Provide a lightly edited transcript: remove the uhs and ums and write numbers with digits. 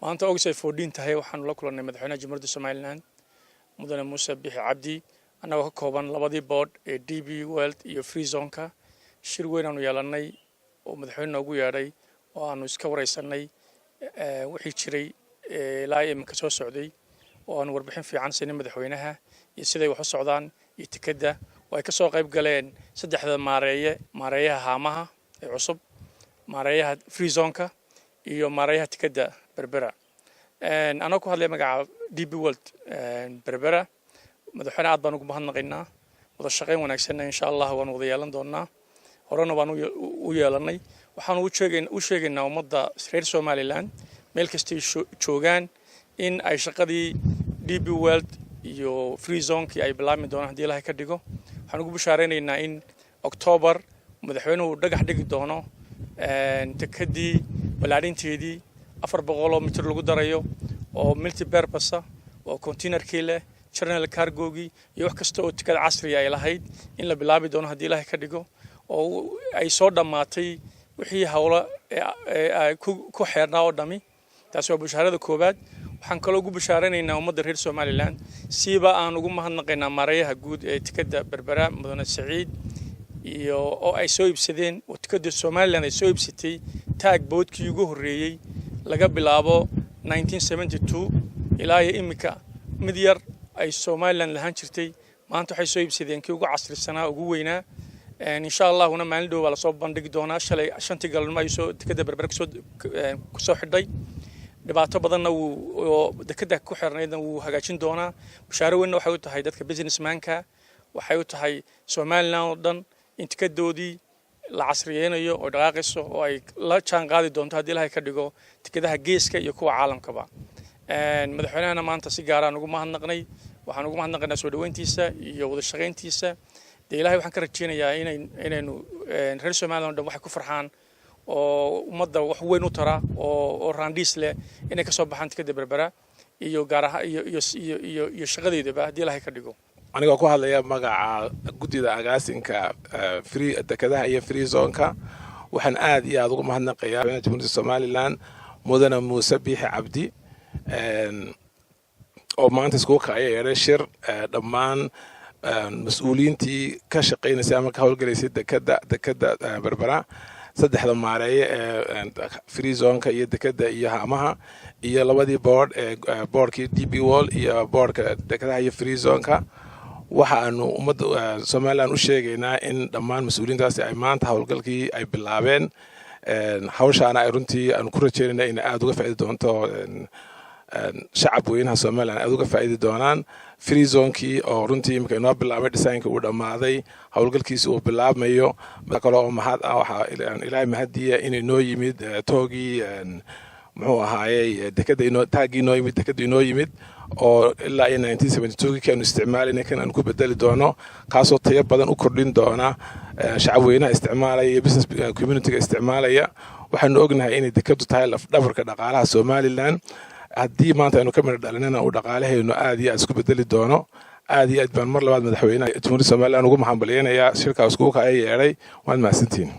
Maanta, August ay 14 tahay, waxaanu la kulannay madaxweynaha Jamhuuriyadda Somaliland, Mudane Muuse Bixi Cabdi, annagoo ka kooban labadii board ee DP World iyo free zoneka. Shir weyn aanu yeelannay oo madaxweyne noogu yeedhay oo aanu iska wareysanay wixii jiray ilaa iminka soo socday, oo aanu warbixin fiican siinay madaxweynaha iyo siday wax u socdaan iyo tikadda, oo ay ka soo qayb galeen saddexda maareeye: maareeyaha haamaha ee cusub, maareeyaha free zoneka iyo maareeyaha tikadda Berbera. Anoo ku hadlaya magaca DP World Berbera, madaxweyne aad baan ugu mahadnaqaynaa. Wada shaqayn wanaagsanna, insha Allah, waanu wada yeelan doonaa, horena waan u yeelanay. Waxaanu u sheegaynaa ummadda reer Somaliland meel kastay joogaan in ay shaqadii DP World iyo free zonekii ay bilaabmi doonaan, haddii Ilahay ka dhigo. Waxaan ugu bishaaraynaynaa in October madaxweynuhu dhagax dhigi doono tekadii ballaadhinteedii, 400 mitir lagu darayo oo multipurpose, oo containerkii leh, general cargogii iyo wax kasta oo tikada casriga ay lahayd in la bilaabi doono, haddii Ilaahay ka dhigo, oo ay soo dhammaatay wixii howlo ku xeernaa oo dhami. Taasi waa bushaarada koowaad. Waxaan kaloo ugu bishaaranaynaa ummadda reer Somaliland, siiba aan ugu mahadnaqaynaa maareeyaha guud ee tikada Berbera, Mudane Saciid, iyo oo ay soo iibsadeen oo tikada Somaliland ay soo iibsatay tug boatkii ugu horreeyey laga bilaabo 1972 ilaa iyo imika, mid yar ay Somaliland lahaan jirtay. Maanta waxay soo iibsadeen kii ugu casrisanaa, ugu weynaa. Insha Allahuna maalin dhow baa lasoo bandhigi doonaa. Shalay 5-tii galabnimo ayuu soo dekada Berbera kusoo xidhay. Dhibaato badanna wuu oo dekada ku xirnaydna wuu hagaajin doonaa. Bashaaro weynna waxay u tahay dadka businessmanka, waxay u tahay Somaliland oo dhan in tikadoodii la casriyeynayo oo dhaqaaqayso oo ay la jaan qaadi doonto, haddii Ilahay ka dhigo, tikadaha geeska iyo kuwa caalamkaba. Madaxweynahana maanta si gaaraan ugu mahadnaqnay. Waxaan ugu mahadnaqaynaa soo dhaweyntiisa iyo wada shaqayntiisa. Dee Ilahay waxaan ka rajeynayaa inaynu reer Somaliland o dhan waxay ku farxaan oo ummadda wax weyn u tara oo raandhiis leh inay kasoo baxaan tikada Berbera iyo gaar ahaan iyo shaqadeydaba, haddii Ilahay ka dhigo. Anigoo ku hadlaya magaca guddida agaasinka free dekadaha iyo free zoneka, waxaan aad iyo aada ugu mahadnaqayaa Jamhuuriyadda Somaliland, Mudane Muuse Biixi Cabdi, oo maanta iskugu kacaya yeedhay shir dhammaan mas-uuliyiintii ka shaqaynaysay ama ka howlgalaysay dekada Berbera, saddexda maareeye ee free zoneka iyo dekada iyo haamaha, iyo labadii board ee boardkii DP World iyo boardka dekadaha iyo free zoneka. Waxa aanu ummadda Somaliland u sheegaynaa in dhammaan mas-uuliyiintaasi ay maanta howlgalkii ay bilaabeen. Hawshaana ay runtii aanu ku rajeynayna inay aada uga faa'idi doonto shacab weynaha Somaliland, aada uga faa'idi doonaan free zonekii oo runtii imika inoo bilaabay, designka uu dhammaaday, howlgalkiisi uu bilaabmayo. Kale oo mahad ah, waxaa Ilaahay mahadiya inay noo yimid toogii, muxuu ahaayey, dekada inoo tugii inoo yimid, dekada inoo yimid, oo ilaa iyo 1972 kii aanu isticmaalayna kan aanu ku bedeli doono, kaasoo tayo badan u kordhin doona shacab weynaha isticmaalaya iyo business communityga isticmaalaya. Waxaanu ognahay inay dekadu tahay lafdhabarka dhaqaalaha Somaliland. Haddii maanta aynu ka midho dhalinana, uu dhaqaalahaynu aad iyo aad isku bedeli doono. Aad iyo aad baan mar labaad madaxweynaha Jamhuuriyadda Somaliland ugu mahadbaliyanayaa shirkaa iskugu kaya yeedhay. Waad mahadsantihiin.